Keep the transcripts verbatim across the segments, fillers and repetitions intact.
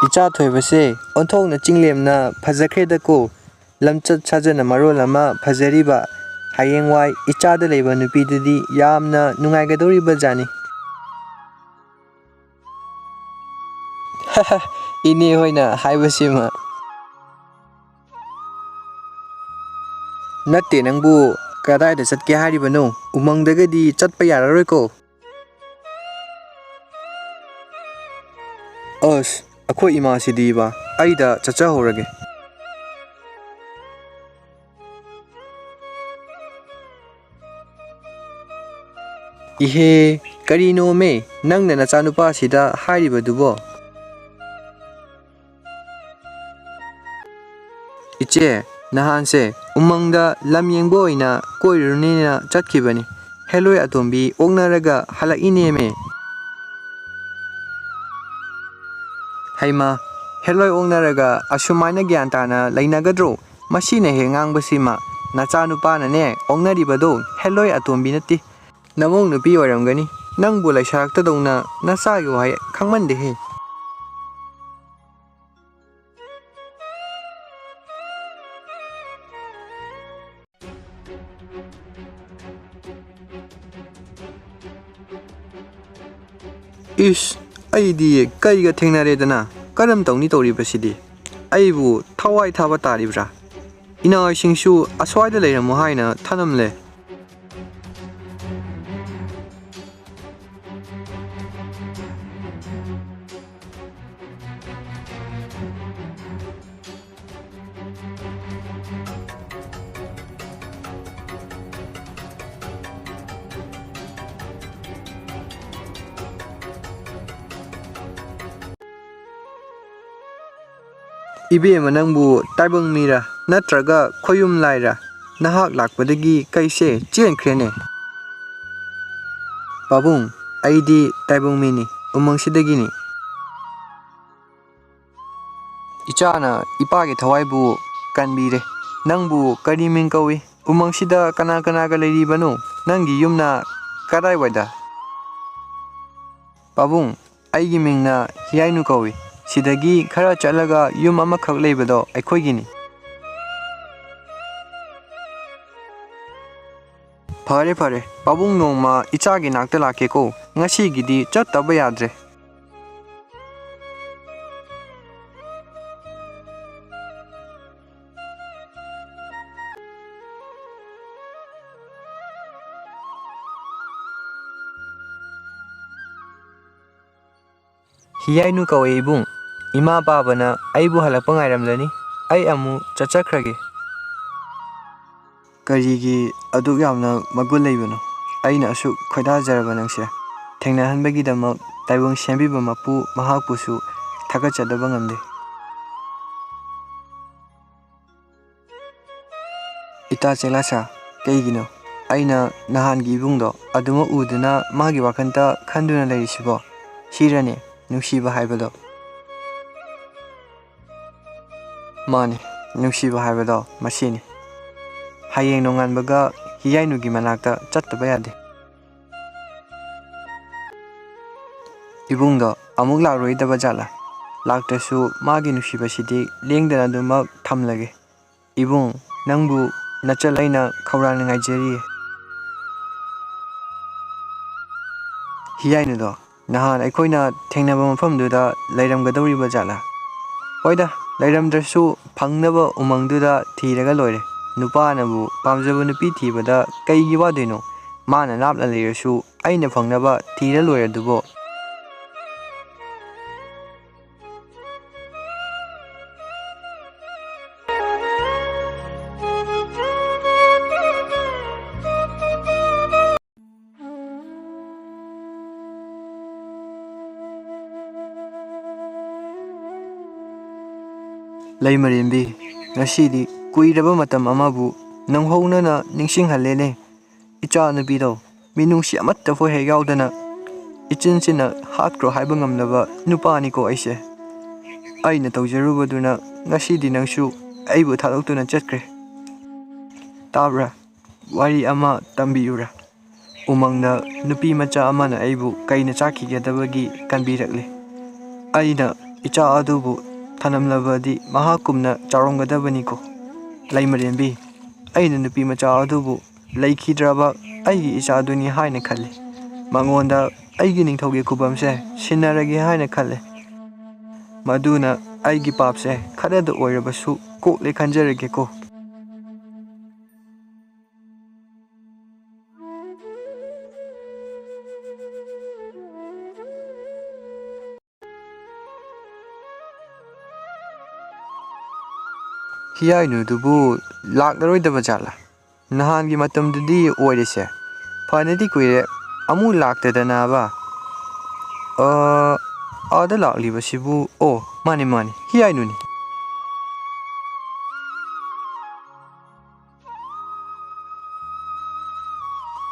ꯏꯆꯥ ꯊꯣꯏꯕꯁꯦ ꯑꯣꯟꯊꯣꯛꯅ ꯆꯤꯡꯂꯦꯝꯅ ꯐꯖꯈ꯭ꯔꯦꯗꯀꯣ꯫ ꯂꯝꯆꯠ ꯁꯥꯖꯠꯅ ꯃꯔꯣꯜ ꯑꯃ ꯐꯖꯔꯤꯕ꯫ ꯍꯌꯦꯡꯋꯥꯏ ꯏꯆꯥꯗ ꯂꯩꯕ ꯅꯨꯄꯤꯗꯨꯗꯤ ꯌꯥꯝꯅ ꯅꯨꯡꯉꯥꯏꯒꯗꯧꯔꯤꯕ ꯖꯥꯠꯅꯤ꯫ ꯏꯅꯦ ꯍꯣꯏꯅ ꯍꯥꯏꯕꯁꯤꯃ꯫ ꯅꯠꯇꯦ, ꯅꯪꯕꯨ ꯀꯗꯥꯏꯗ ꯆꯠꯀꯦ ꯍꯥꯏꯔꯤꯕꯅꯣ? ꯎꯃꯪꯗꯒꯗꯤ ꯆꯠꯄ ꯌꯥꯔꯔꯣꯏꯀꯣ꯫ ꯑꯁ, ꯑꯩꯈꯣꯏ ꯏꯃꯥꯁꯤꯗꯤꯕ, ꯑꯩꯗ ꯆꯠꯆꯍꯧꯔꯒꯦ꯫ ꯏꯍꯦ, ꯀꯔꯤꯅꯣꯃꯦ ꯅꯪꯅ ꯅꯆꯥꯅꯨꯄꯥꯁꯤꯗ ꯍꯥꯏꯔꯤꯕꯗꯨꯕꯣ? ꯏꯆꯦ, ꯅꯍꯥꯟꯁꯦ ꯎꯃꯪꯗ ꯂꯝ ꯌꯦꯡꯕ ꯑꯣꯏꯅ ꯀꯣꯏꯔꯨꯔꯅꯦꯅ ꯆꯠꯈꯤꯕꯅꯤ꯫ ꯍꯦꯂꯣꯏ ꯑꯇꯣꯝꯕꯤ ꯑꯣꯛꯅꯔꯒ ꯍꯜꯂꯛꯏꯅꯦꯃꯦ꯫ ꯍꯩꯃꯥ, ꯍꯦꯂꯣꯏ ꯑꯣꯛꯅꯔꯒ ꯑꯁꯨꯃꯥꯏꯅ ꯒ꯭ꯌꯥꯟ ꯇꯥꯅ ꯂꯩꯅꯒꯗ꯭ꯔꯣ? ꯃꯁꯤꯅ ꯍꯦꯛ ꯉꯥꯡꯕꯁꯤꯃ꯫ ꯅꯆꯥꯅꯨꯄꯥꯅꯅꯦ ꯑꯣꯛꯅꯔꯤꯕꯗꯣ ꯍꯦꯂꯣꯏ ꯑꯇꯣꯝꯕꯤ ꯅꯠꯇꯦ꯫ ꯅꯃꯧ ꯅꯨꯄꯤ ꯑꯣꯏꯔꯝꯒꯅꯤ꯫ ꯅꯪꯕꯨ ꯂꯩꯁꯥꯔꯛꯇꯗꯧꯅ ꯅꯆꯥꯒꯤ ꯋꯥꯍꯩ ꯈꯪꯃꯟꯗꯦꯍꯦ꯫ ꯏꯁ, ꯑꯩꯗꯤ ꯀꯩꯒ ꯊꯦꯡꯅꯔꯦꯗꯅ? ꯀꯔꯝ ꯇꯧꯅꯤ ꯇꯧꯔꯤꯕꯁꯤꯗꯤ? ꯑꯩꯕꯨ ꯊꯋꯥꯏ ꯊꯥꯕ ꯇꯥꯔꯤꯕ꯭ꯔꯥ? ꯏꯅꯥꯎꯁꯤꯡꯁꯨ ꯑꯁ꯭ꯋꯥꯏꯗ ꯂꯩꯔꯝꯃꯣ ꯍꯥꯏꯅ ꯊꯅꯝꯂꯦ꯫ ꯏꯕꯦꯝꯃ, ꯅꯪꯕꯨ ꯇꯥꯏꯕꯪ ꯃꯤꯔꯥ ꯅꯠꯇ꯭ꯔꯒ ꯈꯣꯌꯨꯝ ꯂꯥꯏꯔꯥ? ꯅꯍꯥꯛ ꯂꯥꯛꯄꯗꯒꯤ ꯀꯩꯁꯦ ꯆꯦꯟꯈ꯭ꯔꯦꯅꯦ꯫ ꯄꯥꯕꯨꯡ, ꯑꯩꯗꯤ ꯇꯥꯏꯕꯪ ꯃꯤꯅꯤ, ꯎꯃꯪꯁꯤꯗꯒꯤꯅꯤ꯫ ꯏꯆꯥꯅ ꯏꯄꯥꯒꯤ ꯊꯋꯥꯏꯕꯨ ꯀꯟꯕꯤꯔꯦ꯫ ꯅꯪꯕꯨ ꯀꯔꯤ ꯃꯤꯡ ꯀꯧꯏ? ꯎꯃꯪꯁꯤꯗ ꯀꯅꯥ ꯀꯅꯥꯒ ꯂꯩꯔꯤꯕꯅꯣ? ꯅꯪꯒꯤ ꯌꯨꯝꯅ ꯀꯗꯥꯏꯋꯥꯏꯗ? ꯄꯥꯕꯨꯡ, ꯑꯩꯒꯤ ꯃꯤꯡꯅ ꯍꯤꯌꯥꯏꯅꯨ ꯀꯧꯏ꯫ ꯁꯤꯗꯒꯤ ꯈꯔ ꯆꯠꯂꯒ ꯌꯨꯝ ꯑꯃꯈꯛ ꯂꯩꯕꯗꯣ ꯑꯩꯈꯣꯏꯒꯤꯅꯤ꯫ ꯐꯔꯦ, ꯐꯔꯦ, ꯄꯥꯕꯨꯡ ꯅꯣꯡꯃ ꯏꯆꯥꯒꯤ ꯅꯥꯛꯇ ꯂꯥꯛꯀꯦꯀꯣ, ꯉꯁꯤꯒꯤꯗꯤ ꯆꯠꯇꯕ ꯌꯥꯗ꯭ꯔꯦ꯫ ꯍꯤꯌꯥꯏꯅꯨ ꯀꯧꯏ ꯏꯕꯨꯡ꯫ ꯏꯃꯥ ꯄꯥꯕꯅ ꯑꯩꯕꯨ ꯍꯜꯂꯛꯄ ꯉꯥꯏꯔꯝꯂꯅꯤ꯫ ꯑꯩ ꯑꯃꯨꯛ ꯆꯠꯆꯈ꯭ꯔꯒꯦ꯫ ꯀꯔꯤꯒꯤ ꯑꯗꯨꯛ ꯌꯥꯝꯅ ꯃꯒꯨꯟ ꯂꯩꯕꯅꯣ? ꯑꯩꯅ ꯑꯁꯨꯛ ꯈꯣꯏꯗꯥꯖꯔꯕ ꯅꯪꯁꯦ ꯊꯦꯡꯅꯍꯟꯕꯒꯤꯗꯃꯛ ꯇꯥꯏꯕꯪ ꯁꯦꯝꯕꯤꯕ ꯃꯄꯨ ꯃꯍꯥꯛꯄꯨꯁꯨ ꯊꯥꯒꯠꯆꯗꯕ ꯉꯝꯗꯦ꯫ ꯏꯇꯥ ꯆꯦꯂꯥꯁꯥ, ꯀꯩꯒꯤꯅꯣ ꯑꯩꯅ ꯅꯍꯥꯟꯒꯤ ꯏꯕꯨꯡꯗꯣ ꯑꯗꯨꯃꯛ ꯎꯗꯨꯅ ꯃꯥꯒꯤ ꯋꯥꯈꯜꯗ ꯈꯟꯗꯨꯅ ꯂꯩꯔꯤꯁꯤꯕꯣ? ꯁꯤꯔꯅꯦ ꯅꯨꯡꯁꯤꯕ ꯍꯥꯏꯕꯗꯣ? ꯃꯥꯅꯤ, ꯅꯨꯡꯁꯤꯕ ꯍꯥꯏꯕꯗꯣ ꯃꯁꯤꯅꯤ꯫ ꯍꯌꯦꯡ ꯅꯣꯡꯉꯥꯟꯕꯒ ꯍꯤꯌꯥꯏꯅꯨꯒꯤ ꯃꯅꯥꯛꯇ ꯆꯠꯇꯕ ꯌꯥꯗꯦ꯫ ꯏꯕꯨꯡꯗꯣ ꯑꯃꯨꯛ ꯂꯥꯛꯂꯣꯏꯗꯕ ꯖꯥꯠꯂꯥ? ꯂꯥꯛꯇ꯭ꯔꯁꯨ ꯃꯥꯒꯤ ꯅꯨꯡꯁꯤꯕꯁꯤꯗꯤ ꯂꯦꯡꯗꯅ ꯑꯗꯨꯃꯛ ꯊꯝꯂꯒꯦ꯫ ꯏꯕꯨꯡ, ꯅꯪꯕꯨ ꯅꯆꯜ ꯑꯩꯅ ꯈꯧꯔꯥꯡꯅ ꯉꯥꯏꯖꯔꯤꯌꯦ꯫ ꯍꯤꯌꯥꯏꯅꯨꯗꯣ ꯅꯍꯥꯟ ꯑꯩꯈꯣꯏꯅ ꯊꯦꯡꯅꯕ ꯃꯐꯝꯗꯨꯗ ꯂꯩꯔꯝꯒꯗꯧꯔꯤꯕ ꯖꯥꯠꯂꯥ? ꯍꯣꯏꯗ, ꯂꯩꯔꯝꯗ꯭ꯔꯁꯨ ꯐꯪꯅꯕ ꯎꯃꯪꯗꯨꯗ ꯊꯤꯔꯒ ꯂꯣꯏꯔꯦ꯫ ꯅꯨꯄꯥꯅꯕꯨ ꯄꯥꯝꯖꯕ ꯅꯨꯄꯤ ꯊꯤꯕꯗ ꯀꯩꯒꯤ ꯋꯥꯗꯣꯏꯅꯣ? ꯃꯥꯅ ꯂꯥꯞꯅ ꯂꯩꯔꯁꯨ ꯑꯩꯅ ꯐꯪꯅꯕ ꯊꯤꯔ ꯂꯣꯏꯔꯦ ꯑꯗꯨꯕꯨ꯫ ꯂꯩꯃꯔꯦꯝꯕꯤ, ꯉꯁꯤꯗꯤ ꯀꯨꯏꯔꯕ ꯃꯇꯝ ꯑꯃꯕꯨ ꯅꯧꯍꯧꯅꯅ ꯅꯤꯡꯁꯤꯡꯍꯜꯂꯦꯅꯦ꯫ ꯏꯆꯥ ꯅꯨꯄꯤꯗꯣ ꯃꯤꯅꯨꯡꯁꯤ ꯑꯃꯠꯇ ꯍꯣꯏ ꯍꯦꯛ ꯌꯥꯎꯗꯅ ꯏꯆꯤꯟ ꯆꯤꯟꯅ ꯍꯥꯠꯈ꯭ꯔꯣ ꯍꯥꯏꯕ ꯉꯝꯂꯕ ꯅꯨꯄꯥꯅꯤꯀꯣ ꯑꯩꯁꯦ꯫ ꯑꯩꯅ ꯇꯧꯖꯔꯨꯕꯗꯨꯅ ꯉꯁꯤꯗꯤ ꯅꯪꯁꯨ ꯑꯩꯕꯨ ꯊꯥꯗꯣꯛꯇꯨꯅ ꯆꯠꯈ꯭ꯔꯦ꯫ ꯇꯥꯕ꯭ꯔꯥ? ꯋꯥꯔꯤ ꯑꯃ ꯇꯝꯕꯤꯌꯨꯔꯥ? ꯎꯃꯪꯗ ꯅꯨꯄꯤ ꯃꯆꯥ ꯑꯃꯅ ꯑꯩꯕꯨ ꯀꯩꯅ ꯆꯥꯈꯤꯒꯗꯕꯒꯤ ꯀꯟꯕꯤꯔꯛꯂꯤ꯫ ꯑꯩꯅ ꯏꯆꯥ ꯑꯗꯨꯕꯨ ꯊꯅꯝꯂꯕꯗꯤ ꯃꯍꯥꯛꯀꯨꯝꯅ ꯆꯥꯎꯔꯝꯒꯗꯕꯅꯤꯀꯣ꯫ ꯂꯩꯃꯔꯦꯝꯕꯤ, ꯑꯩꯅ ꯅꯨꯄꯤ ꯃꯆꯥ ꯑꯗꯨꯕꯨ ꯂꯩꯈꯤꯗ꯭ꯔꯕ ꯑꯩꯒꯤ ꯏꯆꯥꯗꯨꯅꯤ ꯍꯥꯏꯅ ꯈꯜꯂꯤ꯫ ꯃꯉꯣꯟꯗ ꯑꯩꯒꯤ ꯅꯤꯡꯊꯧꯒꯤ ꯈꯨꯕꯝꯁꯦ ꯁꯤꯟꯅꯔꯒꯦ ꯍꯥꯏꯅ ꯈꯜꯂꯤ꯫ ꯃꯗꯨꯅ ꯑꯩꯒꯤ ꯄꯥꯞꯁꯦ ꯈꯔꯗ ꯑꯣꯏꯔꯕꯁꯨ ꯀꯣꯛꯂꯦ ꯈꯟꯖꯔꯒꯦꯀꯣ꯫ ꯍꯤꯌꯥꯏꯅꯨꯗꯨꯕꯨ ꯂꯥꯛꯂꯔꯣꯏꯗꯕ ꯖꯥꯠꯂꯥ? ꯅꯍꯥꯟꯒꯤ ꯃꯇꯝꯗꯨꯗꯤ ꯑꯣꯏꯔꯤꯁꯦ꯫ ꯐꯅꯗꯤ ꯀꯨꯏꯔꯦ꯫ ꯑꯃꯨꯛ ꯂꯥꯛꯇꯗꯅꯕ꯫ ꯑ, ꯑꯥꯗ ꯂꯥꯛꯂꯤꯕꯁꯤꯕꯨ, ꯑꯣ, ꯃꯥꯅꯤ, ꯃꯥꯅꯤ, ꯍꯤꯌꯥꯏꯅꯨꯅꯤ꯫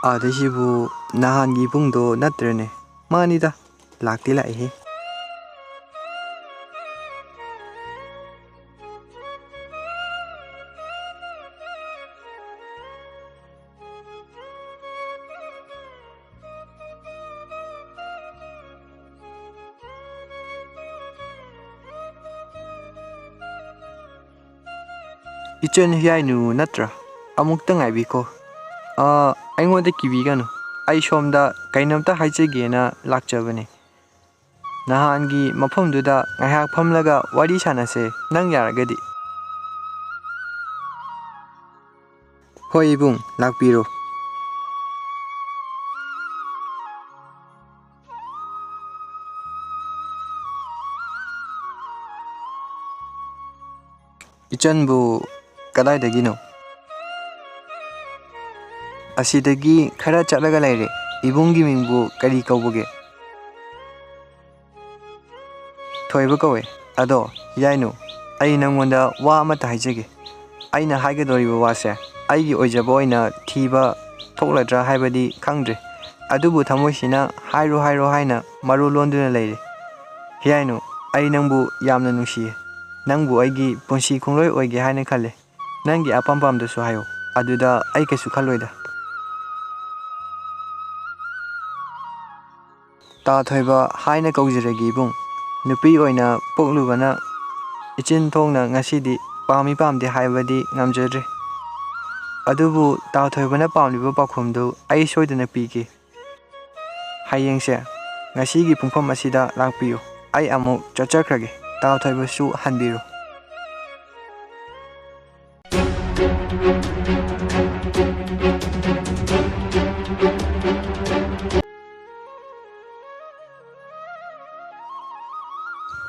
ꯑꯥꯗꯩꯁꯤꯕꯨ ꯅꯍꯥꯟꯒꯤ ꯏꯕꯨꯡꯗꯣ ꯅꯠꯇ꯭ꯔꯅꯦ? ꯃꯥꯅꯤꯗ, ꯂꯥꯛꯇꯤ ꯂꯥꯛꯏꯍꯦ꯫ ꯏꯆꯟ ꯍꯤꯌꯥꯏꯅꯨ ꯅꯠꯇ꯭ꯔꯥ? ꯑꯃꯨꯛꯇ ꯉꯥꯏꯕꯤꯈꯣ꯫ ꯑꯥ, ꯑꯩꯉꯣꯟꯗ ꯀꯤꯕꯤꯒꯅꯨ꯫ ꯑꯩ ꯁꯣꯝꯗ ꯀꯩꯅꯣꯝꯇ ꯍꯥꯏꯖꯒꯦꯅ ꯂꯥꯛꯆꯕꯅꯦ꯫ ꯅꯍꯥꯟꯒꯤ ꯃꯐꯝꯗꯨꯗ ꯉꯥꯏꯍꯥꯛ ꯐꯝꯂꯒ ꯋꯥꯔꯤ ꯁꯥꯟꯅꯁꯦ, ꯅꯪ ꯌꯥꯔꯒꯗꯤ꯫ ꯍꯣꯏ ꯏꯕꯨꯡ, ꯂꯥꯛꯄꯤꯔꯣ꯫ ꯏꯆꯟꯕꯨ ꯀꯗꯥꯏꯗꯒꯤꯅꯣ? ꯑꯁꯤꯗꯒꯤ ꯈꯔ ꯆꯠꯂꯒ ꯂꯩꯔꯦ꯫ ꯏꯕꯨꯡꯒꯤ ꯃꯤꯡꯕꯨ ꯀꯔꯤ ꯀꯧꯕꯒꯦ? ꯊꯣꯏꯕ ꯀꯧꯋꯦ꯫ ꯑꯗꯣ, ꯌꯥꯏꯅꯨ, ꯑꯩ ꯅꯪꯉꯣꯟꯗ ꯋꯥ ꯑꯃꯇ ꯍꯥꯏꯖꯒꯦ꯫ ꯑꯩꯅ ꯍꯥꯏꯒꯗꯧꯔꯤꯕ ꯋꯥꯁꯦ ꯑꯩꯒꯤ ꯑꯣꯏꯖꯕ ꯑꯣꯏꯅ ꯊꯤꯕ ꯊꯣꯛꯂꯗ꯭ꯔꯥ ꯍꯥꯏꯕꯗꯤ ꯈꯪꯗ꯭ꯔꯦ, ꯑꯗꯨꯕꯨ ꯊꯃꯣꯏꯁꯤꯅ ꯍꯥꯏꯔꯣ ꯍꯥꯏꯔꯣ ꯍꯥꯏꯅ ꯃꯔꯣꯜ ꯂꯣꯟꯗꯨꯅ ꯂꯩꯔꯦ꯫ ꯌꯥꯏꯅꯨ, ꯑꯩ ꯅꯪꯕꯨ ꯌꯥꯝꯅ ꯅꯨꯡꯁꯤꯌꯦ꯫ ꯅꯪꯕꯨ ꯑꯩꯒꯤ ꯄꯨꯟꯁꯤ ꯈꯣꯡꯂꯣꯏ ꯑꯣꯏꯒꯦ ꯍꯥꯏꯅ ꯈꯜꯂꯦ꯫ ꯅꯪꯒꯤ ꯑꯄꯥꯝ ꯄꯥꯝꯗꯁꯨ ꯍꯥꯏꯌꯨ, ꯑꯗꯨꯗ ꯑꯩ ꯀꯩꯁꯨ ꯈꯜꯂꯣꯏꯗ꯫ ꯇꯥ ꯊꯣꯏꯕ ꯍꯥꯏꯅ ꯀꯧꯖꯔꯒꯦ ꯏꯕꯨꯡ꯫ ꯅꯨꯄꯤ ꯑꯣꯏꯅ ꯄꯣꯛꯂꯨꯕꯅ ꯏꯆꯤꯟ ꯊꯣꯡꯅ ꯉꯁꯤꯗꯤ ꯄꯥꯝꯃꯤ ꯄꯥꯝꯗꯦ ꯍꯥꯏꯕꯗꯤ ꯉꯝꯖꯗ꯭ꯔꯦ꯫ ꯑꯗꯨꯕꯨ ꯇꯥ ꯊꯣꯏꯕꯅ ꯄꯥꯝꯂꯤꯕ ꯄꯥꯎꯈꯨꯝꯗꯨ ꯑꯩ ꯁꯣꯏꯗꯅ ꯄꯤꯒꯦ꯫ ꯍꯌꯦꯡꯁꯦ ꯉꯁꯤꯒꯤ ꯄꯨꯡꯐꯝ ꯑꯁꯤꯗ ꯂꯥꯛꯄꯤꯌꯨ꯫ ꯑꯩ ꯑꯃꯨꯛ ꯆꯠꯆꯈ꯭ꯔꯒꯦ꯫ ꯇꯥ ꯊꯣꯏꯕꯁꯨ ꯍꯟꯕꯤꯔꯨ꯫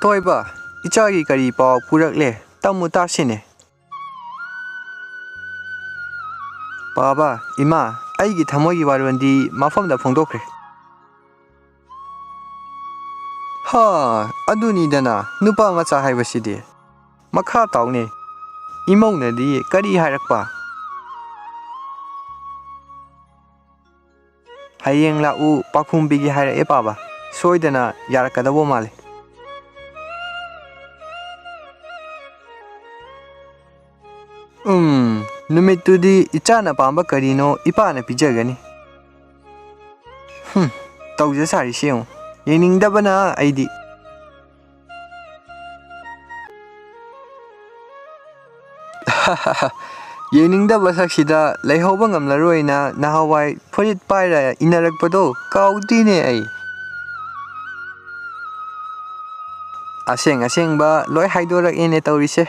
ꯊꯣꯏꯕ, ꯏꯆꯥꯒꯤ ꯀꯔꯤ ꯄꯥꯎ ꯄꯨꯔꯛꯂꯦ? ꯇꯝꯃꯨ ꯇꯥꯁꯤꯅꯦ꯫ ꯄꯥꯕ, ꯏꯃꯥ, ꯑꯩꯒꯤ ꯊꯃꯣꯏꯒꯤ ꯋꯥꯔꯣꯜꯗꯤ ꯃꯐꯝꯗ ꯐꯣꯡꯗꯣꯛꯈ꯭ꯔꯦ꯫ ꯍꯥ, ꯑꯗꯨꯅꯤꯗꯅ ꯅꯨꯄꯥ ꯃꯆꯥ ꯍꯥꯏꯕꯁꯤꯗꯤ꯫ ꯃꯈꯥ ꯇꯥꯎꯅꯦ꯫ ꯏꯃꯧꯅꯗꯤ ꯀꯔꯤ ꯍꯥꯏꯔꯛꯄ? ꯍꯌꯦꯡ ꯂꯥꯛꯎ, ꯄꯥꯎꯈꯨꯝ ꯄꯤꯒꯦ ꯍꯥꯏꯔꯛꯑꯦ ꯄꯥꯕ꯫ ꯁꯣꯏꯗꯅ ꯌꯥꯔꯛꯀꯗꯧꯕ ꯃꯥꯜꯂꯦ꯫ ꯎꯝ, ꯅꯨꯃꯤꯠꯇꯨꯗꯤ ꯏꯆꯥꯅ ꯄꯥꯝꯕ ꯀꯔꯤꯅꯣ ꯏꯄꯥꯅ ꯄꯤꯖꯒꯅꯤ꯫ ꯍꯨꯝ, ꯇꯧꯖ ꯁꯥꯔꯤꯁꯤ ꯌꯦꯡꯉꯨ꯫ ꯌꯦꯡꯅꯤꯡꯗꯕꯅ ꯑꯩꯗꯤ꯫ ꯌꯦꯡꯅꯤꯡꯗꯕ ꯁꯛꯁꯤꯗ ꯂꯩꯍꯧꯕ ꯉꯝꯂꯔꯣꯏꯅ ꯅꯍꯥꯟꯋꯥꯏ ꯐꯨꯔꯤꯠ ꯄꯥꯏꯔ ꯏꯟꯅꯔꯛꯄꯗꯣ ꯀꯥꯎꯗ꯭ꯔꯤꯅꯦ ꯑꯩ꯫ ꯑꯁꯦꯡ ꯑꯁꯦꯡꯕ ꯂꯣꯏ ꯍꯥꯏꯗꯣꯔꯛꯑꯦꯅꯦ ꯇꯧꯔꯤꯁꯦ꯫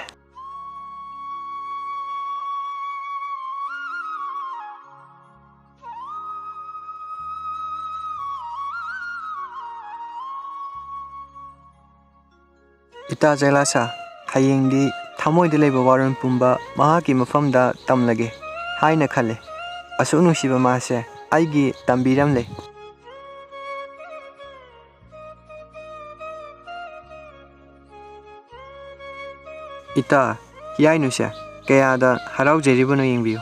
ꯏꯇꯥ ꯆꯩꯂꯥꯁꯥ, ꯍꯌꯦꯡꯗꯤ ꯊꯃꯣꯏꯗ ꯂꯩꯕ ꯋꯥꯔꯣꯜ ꯄꯨꯝꯕ ꯃꯍꯥꯛꯀꯤ ꯃꯐꯝꯗ ꯇꯝꯂꯒꯦ ꯍꯥꯏꯅ ꯈꯜꯂꯦ꯫ ꯑꯁꯨꯛ ꯅꯨꯡꯁꯤꯕ ꯃꯥꯁꯦ ꯑꯩꯒꯤ ꯇꯝꯕꯤꯔꯝꯂꯦ꯫ ꯏꯇꯥ, ꯌꯥꯏꯅꯨꯁꯦ ꯀꯌꯥꯗ ꯍꯔꯥꯎꯖꯔꯤꯕꯅꯣ ꯌꯦꯡꯕꯤꯌꯨ꯫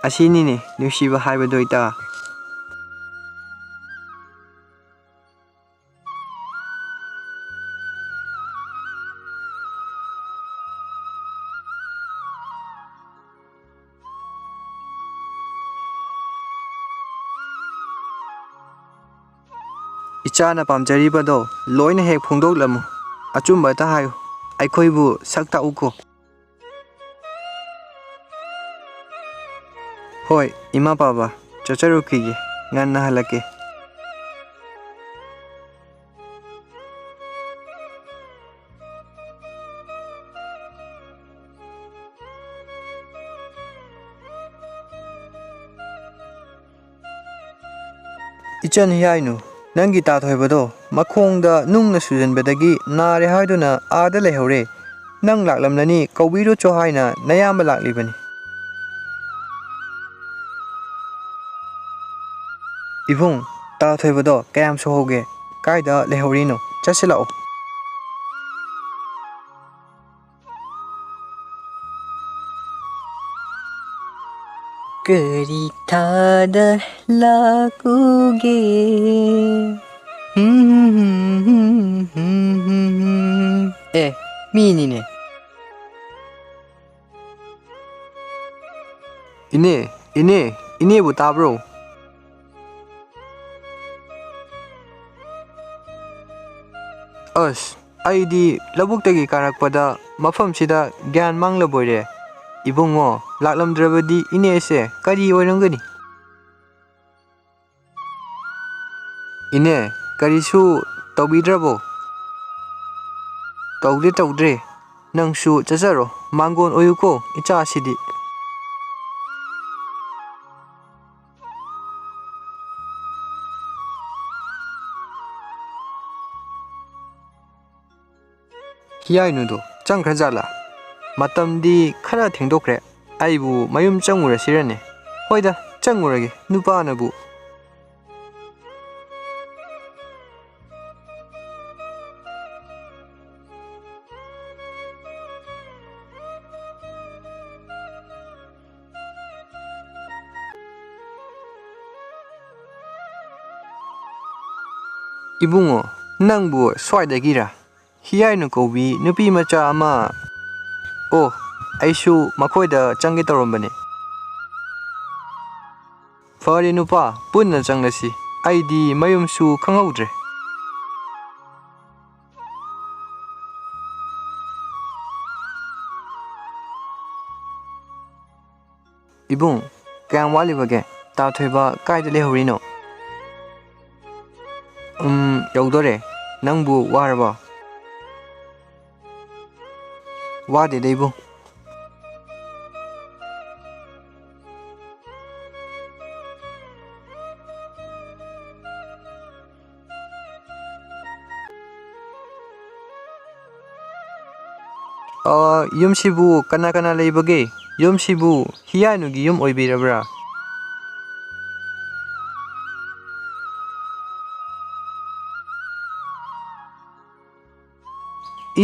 ꯑꯁꯤꯅꯤꯅꯦ ꯅꯨꯡꯁꯤꯕ ꯍꯥꯏꯕꯗꯣ ꯏꯇꯥ꯫ ꯏꯆꯥꯅ ꯄꯥꯝꯖꯔꯤꯕꯗꯣ ꯂꯣꯏꯅ ꯍꯦꯛ ꯐꯣꯡꯗꯣꯛꯂꯝꯃꯨ꯫ ꯑꯆꯨꯝꯕꯇ ꯍꯥꯏꯌꯨ꯫ ꯑꯩꯈꯣꯏꯕꯨ ꯁꯛ ꯇꯥꯛꯎꯀꯣ꯫ ꯍꯣꯏ, ꯏꯃꯥ ꯄꯥꯕ, ꯆꯠꯆꯔꯨꯈꯤꯒꯦ꯫ ꯉꯟꯅ ꯍꯜꯂꯛꯀꯦ꯫ ꯏꯆꯟ ꯍꯤꯌꯥꯏꯅꯨ, ꯅꯪꯒꯤ ꯇꯥ ꯊꯣꯏꯕꯗꯣ ꯃꯈꯣꯡꯗ ꯅꯨꯡꯅ ꯁꯨꯖꯟꯕꯗꯒꯤ ꯅꯥꯔꯦ ꯍꯥꯏꯗꯨꯅ ꯑꯥꯗ ꯂꯩꯍꯧꯔꯦ꯫ ꯅꯪ ꯂꯥꯛꯂꯝꯂꯅꯤ, ꯀꯧꯕꯤꯔꯨꯆꯣ ꯍꯥꯏꯅ ꯅꯌꯥꯝꯕ ꯂꯥꯛꯂꯤꯕꯅꯤ꯫ ꯏꯕꯨꯡ, ꯇꯥ ꯊꯣꯏꯕꯗꯣ ꯀꯌꯥꯝ ꯁꯨꯍꯧꯒꯦ? ꯀꯥꯏꯗ ꯂꯩꯍꯧꯔꯤꯅꯣ? ꯆꯠꯁꯤꯜꯂꯛꯑꯣ꯫ ꯀꯔꯤ ꯊꯥꯗ ꯂꯥꯛꯎꯒꯦ? ꯑꯦ, ꯃꯤꯅꯤꯅꯦ꯫ ꯏꯅꯦ, ꯏꯅꯦ, ꯏꯅꯦꯕꯨ ꯇꯥꯕ꯭ꯔꯣ? ꯑꯁ, ꯑꯩꯗꯤ ꯂꯧꯕꯨꯛꯇꯒꯤ ꯀꯥꯔꯛꯄꯗ ꯃꯐꯝꯁꯤꯗ ꯒ꯭ꯌꯥꯟ ꯃꯥꯡꯂꯕꯣꯏꯔꯦ꯫ ꯏꯕꯨꯡꯉꯣ, ꯂꯥꯛꯂꯝꯗ꯭ꯔꯕꯗꯤ ꯏꯅꯦꯁꯦ ꯀꯔꯤ ꯑꯣꯏꯔꯝꯒꯅꯤ? ꯏꯅꯦ, ꯀꯔꯤꯁꯨ ꯇꯧꯕꯤꯗ꯭ꯔꯕꯣ? ꯇꯧꯗꯦ, ꯇꯧꯗ꯭ꯔꯦ꯫ ꯅꯪꯁꯨ ꯆꯠꯆꯔꯣ꯫ ꯃꯥꯡꯒꯣꯟ ꯑꯣꯏꯌꯨꯀꯣ, ꯏꯆꯥꯁꯤꯗꯤ꯫ ꯍꯤꯌꯥꯏꯅꯨꯗꯣ ꯆꯪꯈ꯭ꯔꯖꯥꯠꯂꯥ? ꯃꯇꯝꯗꯤ ꯈꯔ ꯊꯦꯡꯗꯣꯛꯈ꯭ꯔꯦ꯫ ꯑꯩꯕꯨ ꯃꯌꯨꯝ ꯆꯪꯉꯨꯔꯁꯤꯔꯅꯦ? ꯍꯣꯏꯗ, ꯆꯪꯉꯨꯔꯒꯦ, ꯅꯨꯄꯥꯅꯕꯨ꯫ ꯏꯕꯨꯡꯉꯣ, ꯅꯪꯕꯨ ꯁ꯭ꯋꯥꯏꯗꯒꯤꯔꯥ? ꯍꯤꯌꯥꯏꯅꯨ ꯀꯧꯕꯤ ꯅꯨꯄꯤ ꯃꯆꯥ ꯑꯃ꯫ ꯑꯣ, ꯑꯩꯁꯨ ꯃꯈꯣꯏꯗ ꯆꯪꯒꯦ ꯇꯧꯔꯝꯕꯅꯦ꯫ ꯐꯔꯦ ꯅꯨꯄꯥ, ꯄꯨꯟꯅ ꯆꯪꯂꯁꯤ꯫ ꯑꯩꯗꯤ ꯃꯌꯨꯝꯁꯨ ꯈꯪꯍꯧꯗ꯭ꯔꯦ꯫ ꯏꯕꯨꯡ, ꯀꯌꯥꯝ ꯋꯥꯠꯂꯤꯕꯒꯦ? ꯇꯥ ꯊꯣꯏꯕ ꯀꯥꯏꯗ ꯂꯩꯍꯧꯔꯤꯅꯣ? ꯎꯝ, ꯌꯧꯗꯣꯔꯦ꯫ ꯅꯪꯕꯨ ꯋꯥꯔꯕꯣ? ꯋꯥꯗꯦꯗ ꯏꯕꯨꯡ꯫ ꯑ, ꯌꯨꯝꯁꯤꯕꯨ ꯀꯅꯥ ꯀꯅꯥ ꯂꯩꯕꯒꯦ? ꯌꯨꯝꯁꯤꯕꯨ ꯍꯤꯌꯥꯏꯅꯨꯒꯤ ꯌꯨꯝ ꯑꯣꯏꯕꯤꯔꯕ꯭ꯔꯥ?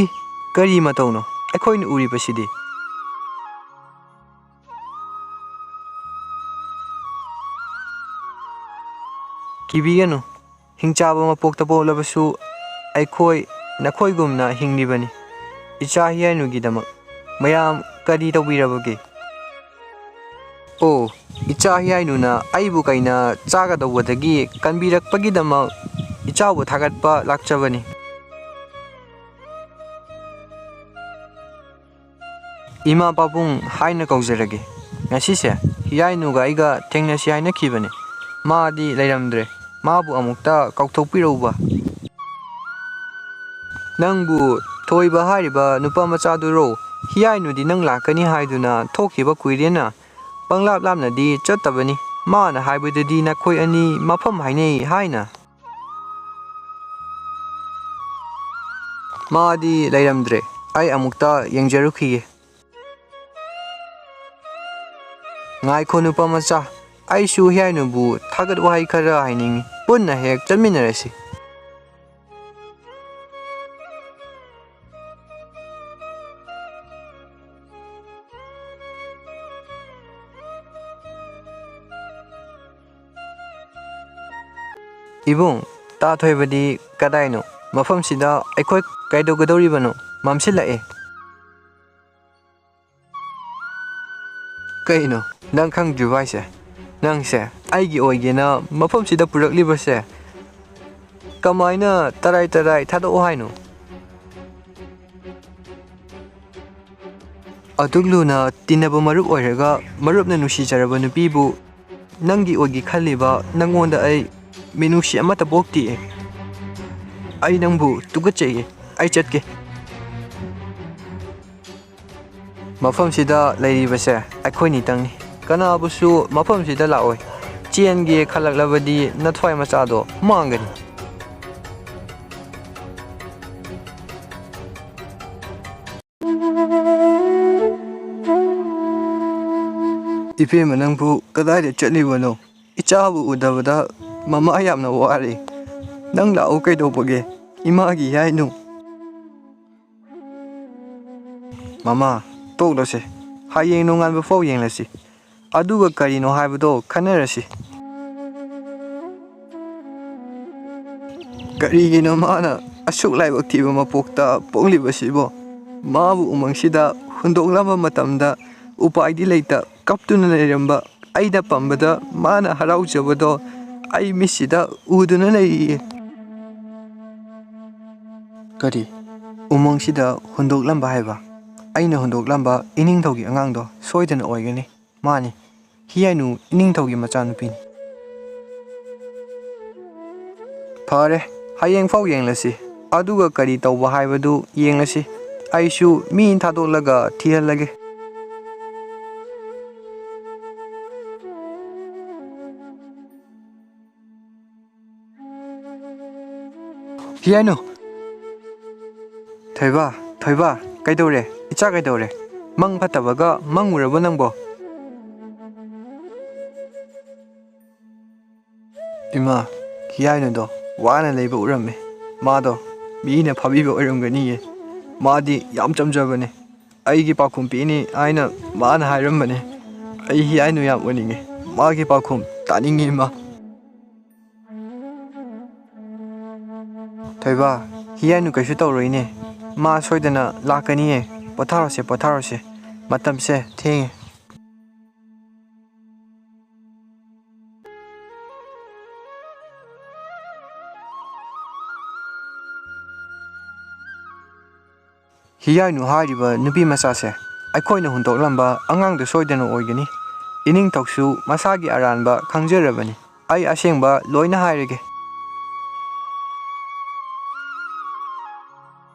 ꯏ, ꯀꯔꯤ ꯃꯇꯧꯅꯣ ꯑꯩꯈꯣꯏꯅ ꯎꯔꯤꯕꯁꯤꯗꯤ? ꯀꯤꯕꯤꯒꯅꯨ, ꯍꯤꯡꯆꯥꯕ ꯃꯄꯣꯛꯇ ꯄꯣꯛꯂꯕꯁꯨ ꯑꯩꯈꯣꯏ ꯅꯈꯣꯏꯒꯨꯝꯅ ꯍꯤꯡꯂꯤꯕꯅꯤ꯫ ꯏꯆꯥ ꯍꯤꯌꯥꯏꯅꯨꯒꯤꯗꯃꯛ ꯃꯌꯥꯝ ꯀꯔꯤ ꯇꯧꯕꯤꯔꯕꯒꯦ? ꯑꯣ, ꯏꯆꯥ ꯍꯤꯌꯥꯏꯅꯨꯅ ꯑꯩꯕꯨ ꯀꯩꯅ ꯆꯥꯒꯗꯧꯕꯗꯒꯤ ꯀꯟꯕꯤꯔꯛꯄꯒꯤꯗꯃꯛ ꯏꯆꯥꯕꯨ ꯊꯥꯒꯠꯄ ꯂꯥꯛꯆꯕꯅꯤ꯫ ꯏꯃꯥ ꯄꯥꯕꯨꯡ ꯍꯥꯏꯅ ꯀꯧꯖꯔꯒꯦ꯫ ꯉꯁꯤꯁꯦ ꯍꯤꯌꯥꯏꯅꯨꯒ ꯑꯩꯒ ꯊꯦꯡꯅꯁꯤ ꯍꯥꯏꯅꯈꯤꯕꯅꯤ꯫ ꯃꯥꯗꯤ ꯂꯩꯔꯝꯗ꯭ꯔꯦ꯫ ꯃꯥꯕꯨ ꯑꯃꯨꯛꯇ ꯀꯧꯊꯣꯛꯄꯤꯔꯛꯎꯕ꯫ ꯅꯪꯕꯨ ꯊꯣꯏꯕ ꯍꯥꯏꯔꯤꯕ ꯅꯨꯄꯥ ꯃꯆꯥꯗꯨꯔꯣ? ꯍꯤꯌꯥꯏꯅꯨꯗꯤ ꯅꯪ ꯂꯥꯛꯀꯅꯤ ꯍꯥꯏꯗꯨꯅ ꯊꯣꯛꯈꯤꯕ ꯀꯨꯏꯔꯦꯅ꯫ ꯄꯪꯂꯥꯞ ꯂꯥꯞꯅꯗꯤ ꯆꯠꯇꯕꯅꯤ꯫ ꯃꯥꯅ ꯍꯥꯏꯕꯗꯗꯤ ꯅꯈꯣꯏ ꯑꯅꯤ ꯃꯐꯝ ꯍꯥꯏꯅꯩ ꯍꯥꯏꯅ꯫ ꯃꯥꯗꯤ ꯂꯩꯔꯝꯗ꯭ꯔꯦ꯫ ꯑꯩ ꯑꯃꯨꯛꯇ ꯌꯦꯡꯖꯔꯨꯈꯤꯒꯦ꯫ ꯉꯥꯏꯈꯣ ꯅꯨꯄꯥ ꯃꯆꯥ, ꯑꯩꯁꯨ ꯍꯤꯌꯥꯏꯅꯨꯕꯨ ꯊꯥꯒꯠ ꯋꯥꯍꯩ ꯈꯔ ꯍꯥꯏꯅꯤꯡꯏ꯫ ꯄꯨꯟꯅ ꯍꯦꯛ ꯆꯠꯃꯤꯟꯅꯔꯁꯤ꯫ ꯏꯕꯨꯡ, ꯇꯥ ꯊꯣꯏꯕꯗꯤ ꯀꯗꯥꯏꯅꯣ? ꯃꯐꯝꯁꯤꯗ ꯑꯩꯈꯣꯏ ꯀꯩꯗꯧꯒꯗꯧꯔꯤꯕꯅꯣ? ꯃꯝꯁꯤꯜꯂꯛꯑꯦ꯫ ꯀꯩꯅꯣ, ꯅꯪ ꯈꯪꯗ꯭ꯔꯤꯕꯣ ꯍꯥꯏꯁꯦ? ꯅꯪꯁꯦ ꯑꯩꯒꯤ ꯑꯣꯏꯒꯦꯅ ꯃꯐꯝꯁꯤꯗ ꯄꯨꯔꯛꯂꯤꯕꯁꯦ ꯀꯃꯥꯏꯅ ꯇꯔꯥꯏ ꯇꯔꯥꯏ ꯊꯥꯗꯣꯛꯑꯣ ꯍꯥꯏꯅꯣ? ꯑꯗꯨꯛ ꯂꯨꯅ ꯇꯤꯟꯅꯕ ꯃꯔꯨꯞ ꯑꯣꯏꯔꯒ ꯃꯔꯨꯞꯅ ꯅꯨꯡꯁꯤꯖꯔꯕ ꯅꯨꯄꯤꯕꯨ ꯅꯪꯒꯤ ꯑꯣꯏꯒꯦ ꯈꯜꯂꯤꯕ ꯅꯪꯉꯣꯟꯗ ꯑꯩ ꯃꯤꯅꯨꯡꯁꯤ ꯑꯃꯠꯇ ꯄꯣꯛꯇꯤꯌꯦ꯫ ꯑꯩ ꯅꯪꯕꯨ ꯇꯨꯀꯠꯆꯩꯌꯦ꯫ ꯑꯩ ꯆꯠꯀꯦ꯫ ꯃꯐꯝꯁꯤꯗ ꯂꯩꯔꯤꯕꯁꯦ ꯑꯩꯈꯣꯏꯅꯤꯇꯪꯅꯤ꯫ ꯀꯅꯥꯕꯨꯁꯨ ꯃꯐꯝꯁꯤꯗ ꯂꯥꯛꯑꯣꯏ꯫ ꯆꯦꯟꯒꯦ ꯈꯜꯂꯛꯂꯕꯗꯤ ꯅꯊ꯭ꯋꯥꯏ ꯃꯆꯥꯗꯣ ꯃꯥꯡꯒꯅꯤ꯫ ꯏꯕꯦꯝꯃ, ꯅꯪꯕꯨ ꯀꯗꯥꯏꯗ ꯆꯠꯂꯤꯕꯅꯣ? ꯏꯆꯥꯕꯨ ꯎꯗꯕꯗ ꯃꯃꯥ ꯌꯥꯝꯅ ꯋꯥꯔꯦ꯫ ꯅꯪ ꯂꯥꯛꯎ ꯀꯩꯗꯧꯕꯒꯦ? ꯏꯃꯥꯒꯤ ꯌꯥꯏꯅꯨ꯫ ꯃꯃꯥ, ꯇꯣꯛꯂꯁꯦ꯫ ꯍꯌꯦꯡ ꯅꯣꯡꯉꯥꯟꯕ ꯐꯥꯎ ꯌꯦꯡꯂꯁꯤ꯫ ꯑꯗꯨꯒ ꯀꯔꯤꯅꯣ ꯍꯥꯏꯕꯗꯣ ꯈꯟꯅꯔꯁꯤ꯫ ꯀꯔꯤꯒꯤꯅꯣ ꯃꯥꯅ ꯑꯁꯨꯛ ꯂꯥꯏꯕꯛ ꯊꯤꯕ ꯃꯄꯣꯛꯇ ꯄꯣꯛꯂꯤꯕꯁꯤꯕꯣ? ꯃꯥꯕꯨ ꯎꯃꯪꯁꯤꯗ ꯍꯨꯟꯗꯣꯛꯂꯝꯕ ꯃꯇꯝꯗ ꯎꯄꯥꯏꯗꯤ ꯂꯩꯇ ꯀꯞꯇꯨꯅ ꯂꯩꯔꯝꯕ ꯑꯩꯅ ꯄꯝꯕꯗ ꯃꯥꯅ ꯍꯔꯥꯎꯖꯕꯗꯣ ꯑꯩ ꯃꯤꯠꯁꯤꯗ ꯎꯗꯨꯅ ꯂꯩꯔꯤꯌꯦ꯫ ꯀꯔꯤ? ꯎꯃꯪꯁꯤꯗ ꯍꯨꯟꯗꯣꯛꯂꯝꯕ ꯍꯥꯏꯕ? ꯑꯩꯅ ꯍꯨꯟꯗꯣꯛꯂꯝꯕ ꯏꯅꯤꯡꯊꯧꯒꯤ ꯑꯉꯥꯡꯗꯣ ꯁꯣꯏꯗꯅ ꯑꯣꯏꯒꯅꯤ꯫ ꯃꯥꯅꯤ, ꯍꯤꯌꯥꯏꯅꯨ ꯏꯅꯤꯡꯊꯧꯒꯤ ꯃꯆꯥꯅꯨꯄꯤꯅꯤ꯫ ꯐꯔꯦ, ꯍꯌꯦꯡ ꯐꯥꯎ ꯌꯦꯡꯂꯁꯤ꯫ ꯑꯗꯨꯒ ꯀꯔꯤ ꯇꯧꯕ ꯍꯥꯏꯕꯗꯨ ꯌꯦꯡꯂꯁꯤ꯫ ꯑꯩꯁꯨ ꯃꯤ ꯊꯥꯗꯣꯛꯂꯒ ꯊꯤꯍꯜꯂꯒꯦ꯫ ꯍꯤꯌꯥꯏꯅꯨ! ꯊꯣꯏꯕ, ꯊꯣꯏꯕ, ꯀꯩꯗꯧꯔꯦ? ꯏꯆꯥ ꯀꯩꯗꯧꯔꯦ? ꯃꯪ ꯐꯠꯇꯕꯒ ꯃꯪꯉꯨꯔꯕꯣ ꯅꯪꯕꯣ? ꯏꯃꯥ, ꯍꯤꯌꯥꯏꯅꯨꯗꯣ ꯋꯥꯅ ꯂꯩꯕ ꯎꯔꯝꯃꯦ꯫ ꯃꯥꯗꯣ ꯃꯤꯅ ꯐꯥꯕꯤꯕ ꯑꯣꯏꯔꯝꯒꯅꯤꯌꯦ꯫ ꯃꯥꯗꯤ ꯌꯥꯝ ꯆꯝꯖꯕꯅꯦ꯫ ꯑꯩꯒꯤ ꯄꯥꯎꯈꯨꯝ ꯄꯤꯅꯤ ꯍꯥꯏꯅ ꯃꯥꯅ ꯍꯥꯏꯔꯝꯕꯅꯦ꯫ ꯑꯩ ꯍꯤꯌꯥꯏꯅꯨ ꯌꯥꯝ ꯎꯅꯤꯡꯉꯦ꯫ ꯃꯥꯒꯤ ꯄꯥꯎꯈꯨꯝ ꯇꯥꯅꯤꯡꯉꯦ, ꯏꯃꯥ꯫ ꯊꯣꯏꯕ, ꯍꯤꯌꯥꯏꯅꯨ ꯀꯩꯁꯨ ꯇꯧꯔꯣꯏꯅꯦ꯫ ꯃꯥ ꯁꯣꯏꯗꯅ ꯂꯥꯛꯀꯅꯤꯌꯦ꯫ ꯄꯣꯊꯥꯔꯣꯁꯦ, ꯄꯣꯊꯥꯔꯣꯁꯦ꯫ ꯃꯇꯝꯁꯦ ꯊꯦꯡꯉꯦ꯫ ꯍꯤꯌꯥꯏꯅꯨ ꯍꯥꯏꯔꯤꯕ ꯅꯨꯄꯤ ꯃꯆꯥꯁꯦ ꯑꯩꯈꯣꯏꯅ ꯍꯨꯟꯗꯣꯛꯂꯝꯕ ꯑꯉꯥꯡꯗ ꯁꯣꯏꯗꯅ ꯑꯣꯏꯒꯅꯤ꯫ ꯏꯅꯤꯡꯊꯧꯁꯨ ꯃꯁꯥꯒꯤ ꯑꯔꯥꯟꯕ ꯈꯪꯖꯔꯕꯅꯤ꯫ ꯑꯩ ꯑꯁꯦꯡꯕ ꯂꯣꯏꯅ ꯍꯥꯏꯔꯒꯦ꯫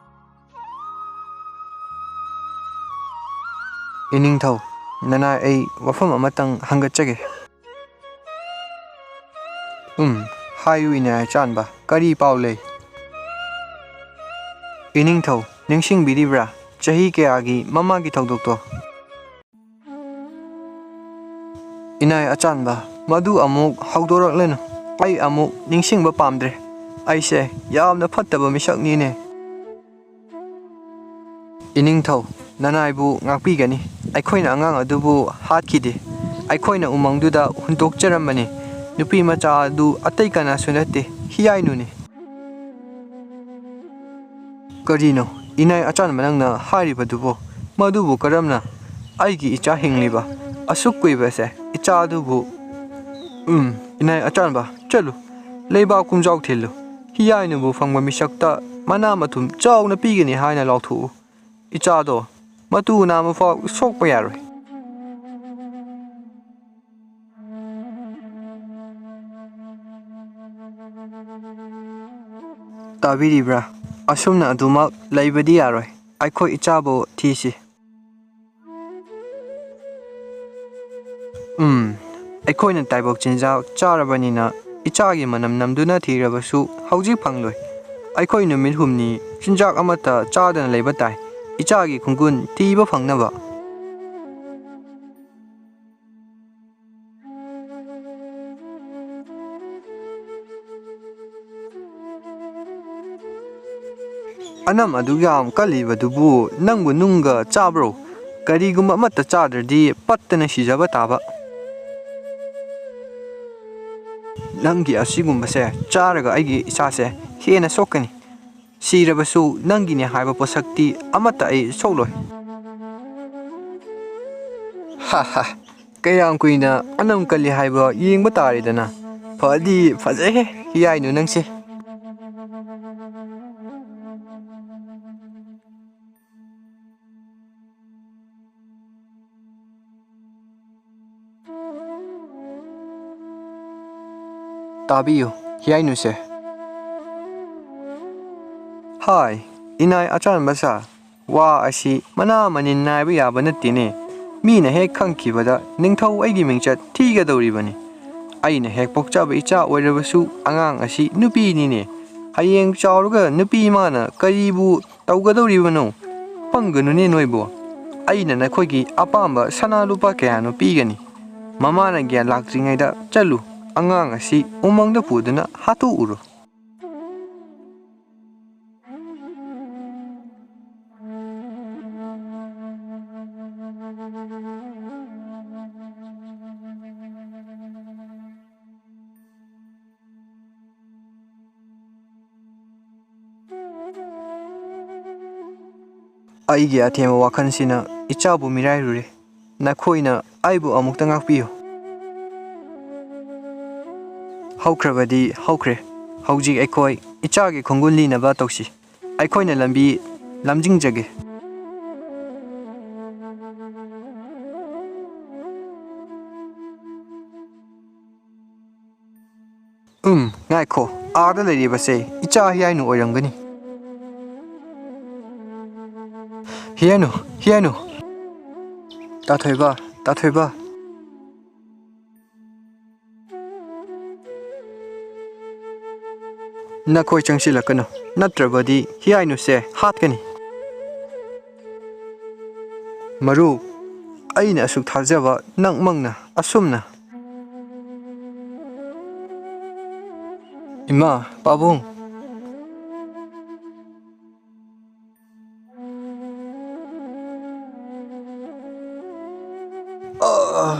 ꯏꯅꯤꯡꯊꯧ, ꯅꯅꯥꯏ, ꯑꯩ ꯋꯥꯐꯝ ꯑꯃꯇꯪ ꯍꯪꯒꯠꯆꯒꯦ꯫ ꯎꯝ, ꯍꯥꯏꯌꯨ ꯏꯅꯥꯏ ꯑꯆꯥꯟꯕ, ꯀꯔꯤ ꯄꯥꯎ ꯂꯩ? ꯏꯅꯤꯡꯊꯧ, ꯅꯤꯡꯁꯤꯡꯕꯤꯔꯤꯕ꯭ꯔꯥ? ꯆꯍꯤ ꯀꯌꯥꯒꯤ ꯃꯃꯥꯡꯒꯤ ꯊꯧꯗꯣꯛꯇꯣ? ꯏꯅꯥꯏ ꯑꯆꯥꯟꯕ, ꯃꯗꯨ ꯑꯃꯨꯛ ꯍꯧꯗꯣꯔꯛꯂꯅꯨ꯫ ꯑꯩ ꯑꯃꯨꯛ ꯅꯤꯡꯁꯤꯡꯕ ꯄꯥꯝꯗ꯭ꯔꯦ꯫ ꯑꯩꯁꯦ ꯌꯥꯝꯅ ꯐꯠꯇꯕ ꯃꯤꯁꯛꯅꯤꯅꯦ꯫ ꯏꯅꯤꯡꯊꯧ, ꯅꯅꯥꯏꯕꯨ ꯉꯥꯛꯄꯤꯒꯅꯤ꯫ ꯑꯩꯈꯣꯏꯅ ꯑꯉꯥꯡ ꯑꯗꯨꯕꯨ ꯍꯥꯠꯈꯤꯗꯦ꯫ ꯑꯩꯈꯣꯏꯅ ꯎꯃꯪꯗꯨꯗ ꯍꯨꯟꯗꯣꯛꯆꯔꯝꯕꯅꯤ꯫ ꯅꯨꯄꯤ ꯃꯆꯥ ꯑꯗꯨ ꯑꯇꯩ ꯀꯅꯥꯁꯨ ꯅꯠꯇꯦ, ꯍꯤꯌꯥꯏꯅꯨꯅꯤ꯫ ꯀꯔꯤꯅꯣ, ꯏꯅꯥꯏ ꯑꯆꯥꯟꯕ ꯅꯪꯅ ꯍꯥꯏꯔꯤꯕꯗꯨꯕꯨ? ꯃꯗꯨꯕꯨ ꯀꯔꯝꯅ? ꯑꯩꯒꯤ ꯏꯆꯥ ꯍꯤꯡꯂꯤꯕ ꯑꯁꯨꯛ ꯀꯨꯏꯕꯁꯦ, ꯏꯆꯥ ꯑꯗꯨꯕꯨ? ꯎꯝ, ꯏꯅꯥꯏ ꯑꯆꯥꯟꯕ, ꯆꯠꯂꯨ꯫ ꯂꯩꯕꯥꯛ ꯀꯨꯝꯖꯥꯎ ꯊꯤꯜꯂꯨ꯫ ꯍꯤꯌꯥꯏꯅꯨꯕꯨ ꯐꯪꯕ ꯃꯤꯁꯛꯇ ꯃꯅꯥ ꯃꯊꯨꯝ ꯆꯥꯎꯅ ꯄꯤꯒꯅꯤ ꯍꯥꯏꯅ ꯂꯥꯎꯊꯣꯛꯎ꯫ ꯏꯆꯥꯗꯣ ꯃꯇꯨ ꯅꯥꯝꯃꯐꯥꯎ ꯁꯣꯛꯄ ꯌꯥꯔꯣꯏ꯫ ꯇꯥꯕꯤꯔꯤꯕ꯭ꯔꯥ? ꯑꯁꯨꯝꯅ ꯑꯗꯨꯃꯛ ꯂꯩꯕꯗꯤ ꯌꯥꯔꯣꯏ꯫ ꯑꯩꯈꯣꯏ ꯏꯆꯥꯕꯨ ꯊꯤꯁꯤ꯫ ꯎꯝ, ꯑꯩꯈꯣꯏꯅ ꯇꯥꯏꯕꯛ ꯆꯤꯟꯖꯥꯛ ꯆꯥꯔꯕꯅꯤꯅ ꯏꯆꯥꯒꯤ ꯃꯅꯝ ꯅꯝꯗꯨꯅ ꯊꯤꯔꯕꯁꯨ ꯍꯧꯖꯤꯛ ꯐꯪꯂꯣꯏ꯫ ꯑꯩꯈꯣꯏ ꯅꯨꯃꯤꯠ ꯍꯨꯝꯅꯤ ꯆꯤꯟꯖꯥꯛ ꯑꯃꯠꯇ ꯆꯥꯗꯅ ꯂꯩꯕ ꯇꯥꯏ, ꯏꯆꯥꯒꯤ ꯈꯣꯡꯒꯨꯟ ꯊꯤꯕ ꯐꯪꯅꯕ꯫ ꯑꯅꯝ ꯑꯗꯨ ꯌꯥꯝ ꯀꯜꯂꯤꯕꯗꯨꯕꯨ ꯅꯪꯕꯨ ꯅꯨꯡꯒ ꯆꯥꯕ꯭ꯔꯣ? ꯀꯔꯤꯒꯨꯝꯕ ꯑꯃꯠꯇ ꯆꯥꯗ꯭ꯔꯗꯤ ꯄꯠꯇꯅ ꯁꯤꯖꯕ ꯇꯥꯕ꯫ ꯅꯪꯒꯤ ꯑꯁꯤꯒꯨꯝꯕꯁꯦ ꯆꯥꯔꯒ ꯑꯩꯒꯤ ꯏꯁꯥꯁꯦ ꯍꯦꯟꯅ ꯁꯣꯛꯀꯅꯤ꯫ ꯁꯤꯔꯕꯁꯨ ꯅꯪꯒꯤꯅꯦ ꯍꯥꯏꯕ ꯄꯣꯠꯁꯛꯇꯤ ꯑꯃꯠꯇ ꯑꯩ ꯁꯣꯛꯂꯣꯏ꯫ ꯍꯥ ꯍꯥ, ꯀꯌꯥꯝ ꯀꯨꯏꯅ ꯑꯅꯝ ꯀꯜꯂꯤ ꯍꯥꯏꯕ ꯌꯦꯡꯕ ꯇꯥꯔꯦꯗꯅ꯫ ꯐꯗꯤ ꯐꯖꯩꯍꯦ, ꯍꯤꯌꯥꯏꯅꯨ ꯅꯪꯁꯦ꯫ ꯇꯥꯕꯤꯌꯨ, ꯍꯤꯌꯥꯏꯅꯨꯁꯦ꯫ ꯍꯥꯏ, ꯏꯅꯥꯏ ꯑꯆꯥꯟꯕ ꯁꯥ, ꯋꯥ ꯑꯁꯤ ꯃꯅꯥ ꯃꯅꯤꯟ ꯅꯥꯏꯕ ꯌꯥꯕ ꯅꯠꯇꯦꯅꯦ꯫ ꯃꯤꯅ ꯍꯦꯛ ꯈꯪꯈꯤꯕꯗ ꯅꯤꯡꯊꯧ ꯑꯩꯒꯤ ꯃꯤꯡꯆꯠ ꯊꯤꯒꯗꯧꯔꯤꯕꯅꯤ꯫ ꯑꯩꯅ ꯍꯦꯛ ꯄꯣꯛꯆꯕ ꯏꯆꯥ ꯑꯣꯏꯔꯕꯁꯨ ꯑꯉꯥꯡ ꯑꯁꯤ ꯅꯨꯄꯤꯅꯤꯅꯦ꯫ ꯍꯌꯦꯡ ꯆꯥꯎꯔꯒ ꯅꯨꯄꯤ ꯏꯃꯥꯅ ꯀꯔꯤꯕꯨ ꯇꯧꯒꯗꯧꯔꯤꯕꯅꯣ? ꯄꯪꯒꯅꯨꯅꯦ ꯅꯣꯏꯕꯨ꯫ ꯑꯩꯅ ꯅꯈꯣꯏꯒꯤ ꯑꯄꯥꯝꯕ ꯁꯅꯥ ꯂꯨꯄꯥ ꯀꯌꯥꯅꯣ ꯄꯤꯒꯅꯤ꯫ ꯃꯃꯥꯅ ꯒ꯭ꯌꯥꯟ ꯂꯥꯛꯇ꯭ꯔꯤꯉꯩꯗ ꯆꯠꯂꯨ, ꯑꯉꯥꯡ ꯑꯁꯤ ꯎꯃꯪꯗ ꯄꯨꯗꯨꯅ ꯍꯥꯠꯇꯣꯛꯎꯔꯣ꯫ ꯑꯩꯒꯤ ꯑꯊꯦꯝꯕ ꯋꯥꯈꯜꯁꯤꯅ ꯏꯆꯥꯕꯨ ꯃꯤꯔꯥꯏꯔꯨꯔꯦ꯫ ꯅꯈꯣꯏꯅ ꯑꯩꯕꯨ ꯑꯃꯨꯛꯇ ꯉꯥꯛꯄꯤꯌꯨ꯫ ꯍꯧꯈ꯭ꯔꯕꯗꯤ ꯍꯧꯈ꯭ꯔꯦ꯫ ꯍꯧꯖꯤꯛ ꯑꯩꯈꯣꯏ ꯏꯆꯥꯒꯤ ꯈꯣꯡꯒꯨꯜ ꯂꯤꯅꯕ ꯇꯧꯁꯤ꯫ ꯑꯩꯈꯣꯏꯅ ꯂꯝꯕꯤ ꯂꯝꯖꯤꯡꯖꯒꯦ꯫ ꯎꯝ, ꯉꯥꯏꯈꯣ꯫ ꯑꯥꯗ ꯂꯩꯔꯤꯕꯁꯦ ꯏꯆꯥ ꯍꯤꯌꯥꯏꯅꯨ ꯑꯣꯏꯔꯝꯒꯅꯤ꯫ ꯍꯤꯌꯥꯏꯅꯨ, ꯍꯤꯌꯥꯏꯅꯨ꯫ ꯇꯥꯊꯣꯏꯕ, ꯇꯥꯊꯣꯏꯕ꯫ ꯅꯈꯣꯏ ꯆꯪꯁꯤꯜꯂꯛꯀꯅꯨ, ꯅꯠꯇ꯭ꯔꯕꯗꯤ ꯍꯤꯌꯥꯏꯅꯨꯁꯦ ꯍꯥꯠꯀꯅꯤ꯫ ꯃꯔꯨꯞ, ꯑꯩꯅ ꯑꯁꯨꯛ ꯊꯥꯖꯕ ꯅꯪꯃꯛꯅ ꯑꯁꯨꯝꯅ꯫ ꯏꯃꯥ, ꯄꯥꯕꯨꯡ꯫ ꯑꯥ꯫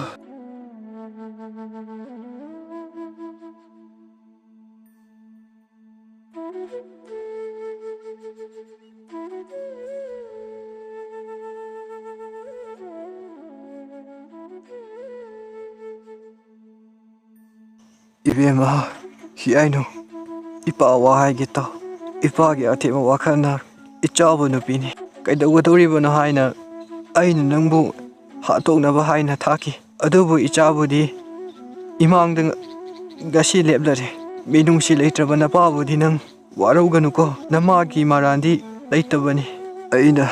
ꯏꯕꯦꯝꯃ, ꯍꯤꯌꯥꯏꯅꯨ, ꯏꯄꯥ ꯋꯥ ꯍꯥꯏꯒꯦ ꯇꯥꯎ꯫ ꯏꯄꯥꯒꯤ ꯑꯊꯦꯝꯕ ꯋꯥꯈꯜꯅ ꯏꯆꯥꯕꯨ ꯅꯨꯄꯤꯅꯤ꯫ ꯀꯩꯗꯧꯒꯗꯧꯔꯤꯕꯅꯣ ꯍꯥꯏꯅ ꯑꯩꯅ ꯅꯪꯕꯨ ꯍꯥꯠꯇꯣꯛꯅꯕ ꯍꯥꯏꯅ ꯊꯥꯈꯤ꯫ ꯑꯗꯨꯕꯨ ꯏꯆꯥꯕꯨꯗꯤ ꯏꯃꯥꯡꯗ ꯉ-, ꯉꯁꯤ ꯂꯦꯞꯂꯔꯦ꯫ ꯃꯤꯅꯨꯡꯁꯤ ꯂꯩꯇ꯭ꯔꯕ ꯅꯄꯥꯕꯨꯗꯤ ꯅꯪ ꯋꯥꯔꯧꯒꯅꯨꯀꯣ, ꯅꯃꯥꯒꯤ ꯃꯔꯥꯟꯗꯤ ꯂꯩꯇꯕꯅꯤ꯫ ꯑꯩꯅ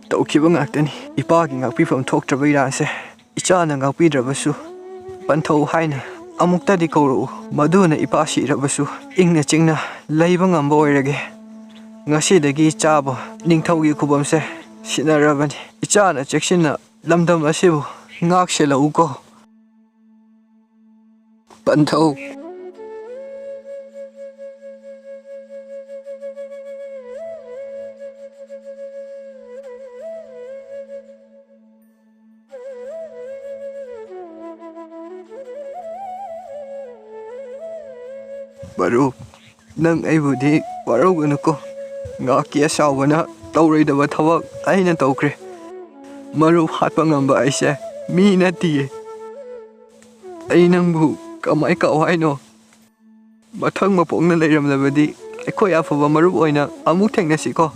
ꯇꯧꯈꯤꯕ ꯉꯥꯛꯇꯅꯤ꯫ ꯏꯄꯥꯒꯤ ꯉꯥꯛꯄꯤꯐꯝ ꯊꯣꯛꯇ꯭ꯔꯕ ꯏꯔꯥꯟꯁꯦ ꯏꯆꯥꯅ ꯉꯥꯛꯄꯤꯗ꯭ꯔꯕꯁꯨ, ꯄꯟꯊꯧ ꯍꯥꯏꯅ ꯑꯃꯨꯛꯇꯗꯤ ꯀꯧꯔꯛꯎ꯫ ꯃꯗꯨꯅ ꯏꯄꯥ ꯁꯤꯔꯕꯁꯨ ꯏꯪꯅ ꯆꯤꯛꯅ ꯂꯩꯕ ꯉꯝꯕ ꯑꯣꯏꯔꯒꯦ꯫ ꯉꯁꯤꯗꯒꯤ ꯆꯥꯕ ꯅꯤꯡꯊꯧꯒꯤ ꯈꯨꯕꯝꯁꯦ ꯁꯤꯟꯅꯔꯕꯅꯤ꯫ ꯏꯆꯥꯅ ꯆꯦꯛꯁꯤꯟꯅ ꯂꯝꯗꯝ ꯑꯁꯤꯕꯨ ꯉꯥꯛ ꯁꯦꯜꯂꯛꯎꯀꯣ꯫ ꯄꯟꯊꯧ꯫ ꯃꯔꯨꯞ, ꯅꯪ ꯑꯩꯕꯨꯗꯤ ꯋꯥꯔꯧꯒꯅꯨꯀꯣ꯫ ꯉꯥꯛꯀꯤ ꯑꯆꯥꯎꯕꯅ ꯇꯧꯔꯣꯏꯗꯕ ꯊꯕꯛ ꯑꯩꯅ ꯇꯧꯈ꯭ꯔꯦ꯫ ꯃꯔꯨꯞ ꯍꯥꯠꯄ ꯉꯝꯕ ꯑꯩꯁꯦ ꯃꯤ ꯅꯠꯇꯤꯌꯦ꯫ ꯑꯩ ꯅꯪꯕꯨ ꯀꯃꯥꯏ ꯀꯥꯎ ꯍꯥꯏꯅꯣ? ꯃꯊꯪ ꯃꯄꯣꯛꯅ ꯂꯩꯔꯝꯂꯕꯗꯤ ꯑꯩꯈꯣꯏ ꯑꯐꯕ ꯃꯔꯨꯞ ꯑꯣꯏꯅ ꯑꯃꯨꯛ ꯊꯦꯡꯅꯁꯤꯀꯣ꯫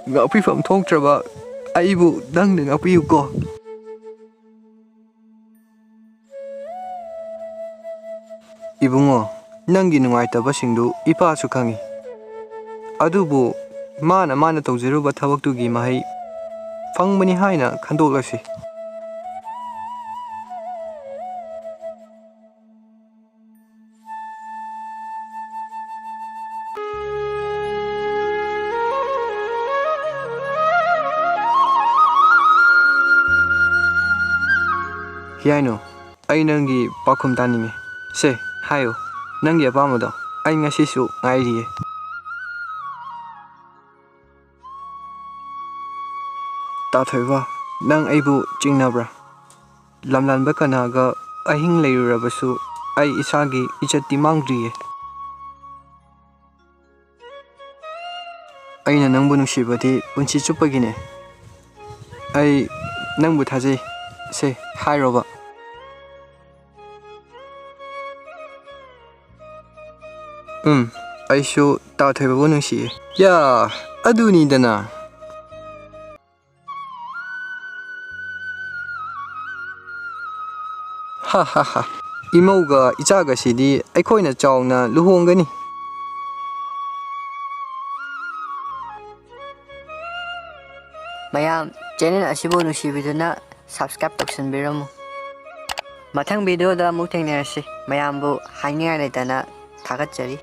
ꯉꯥꯛꯄꯤꯐꯝ ꯊꯣꯛꯇ꯭ꯔꯕ ꯑꯩꯕꯨ ꯅꯪꯅ ꯉꯥꯛꯄꯤꯌꯨꯀꯣ꯫ ꯏꯕꯨꯡꯉꯣ, ꯅꯪꯒꯤ ꯅꯨꯡꯉꯥꯏꯇꯕꯁꯤꯡꯗꯨ ꯏꯄꯥꯁꯨ ꯈꯪꯏ꯫ ꯑꯗꯨꯕꯨ ꯃꯥꯅ ꯃꯥꯅ ꯇꯧꯖꯔꯨꯕ ꯊꯕꯛꯇꯨꯒꯤ ꯃꯍꯩ ꯐꯪꯕꯅꯤ ꯍꯥꯏꯅ ꯈꯟꯗꯣꯛꯂꯁꯤ꯫ ꯍꯤꯌꯥꯏꯅꯨ, ꯑꯩ ꯅꯪꯒꯤ ꯄꯥꯎꯈꯨꯝ ꯇꯥꯅꯤꯡꯉꯤ꯫ ꯁꯦ, ꯍꯥꯏꯌꯨ, ꯅꯪꯒꯤ ꯑꯄꯥꯝꯕꯗꯣ꯫ ꯑꯩ ꯉꯁꯤꯁꯨ ꯉꯥꯏꯔꯤꯌꯦ꯫ ꯇꯥꯊꯣꯏꯕ, ꯅꯪ ꯑꯩꯕꯨ ꯆꯤꯡꯅꯕ꯭ꯔꯥ? ꯂꯝꯂꯥꯟꯕ ꯀꯅꯥꯒ ꯑꯍꯤꯡ ꯂꯩꯔꯨꯔꯕꯁꯨ ꯑꯩ ꯏꯁꯥꯒꯤ ꯏꯖꯠꯇꯤ ꯃꯥꯡꯗ꯭ꯔꯤꯌꯦ꯫ ꯑꯩꯅ ꯅꯪꯕꯨ ꯅꯨꯡꯁꯤꯕꯗꯤ ꯄꯨꯟꯁꯤ ꯆꯨꯞꯄꯒꯤꯅꯦ꯫ ꯑꯩ ꯅꯪꯕꯨ ꯊꯥꯖꯩ꯫ ꯁꯦ, ꯍꯥꯏꯔꯣꯕ꯫ ꯎꯝ, ꯑꯩꯁꯨ ꯇꯥꯊꯣꯏꯕꯕꯨ ꯅꯨꯡꯁꯤꯌꯦ꯫ ꯌꯥ, ꯑꯗꯨꯅꯤꯗꯅ꯫ ꯍꯥ ꯍꯥ ꯍꯥ꯫ ꯏꯃꯧꯒ ꯏꯆꯥꯒꯁꯤꯗꯤ ꯑꯩꯈꯣꯏꯅ ꯆꯥꯎꯅ ꯂꯨꯍꯣꯡꯒꯅꯤ꯫ ꯃꯌꯥꯝ, channel ꯑꯁꯤꯕꯨ ꯅꯨꯡꯁꯤꯕꯤꯗꯨꯅ subscribe ꯇꯧꯁꯤꯟꯕꯤꯔꯝꯃꯨ꯫ ꯃꯊꯪ video ꯗ ꯑꯃꯨꯛ ꯊꯦꯡꯅꯔꯁꯤ꯫ ꯃꯌꯥꯝꯕꯨ ꯍꯥꯏꯅꯤꯡꯉꯥꯏ ꯂꯩꯇꯅ ꯊꯥꯒꯠꯆꯔꯤ꯫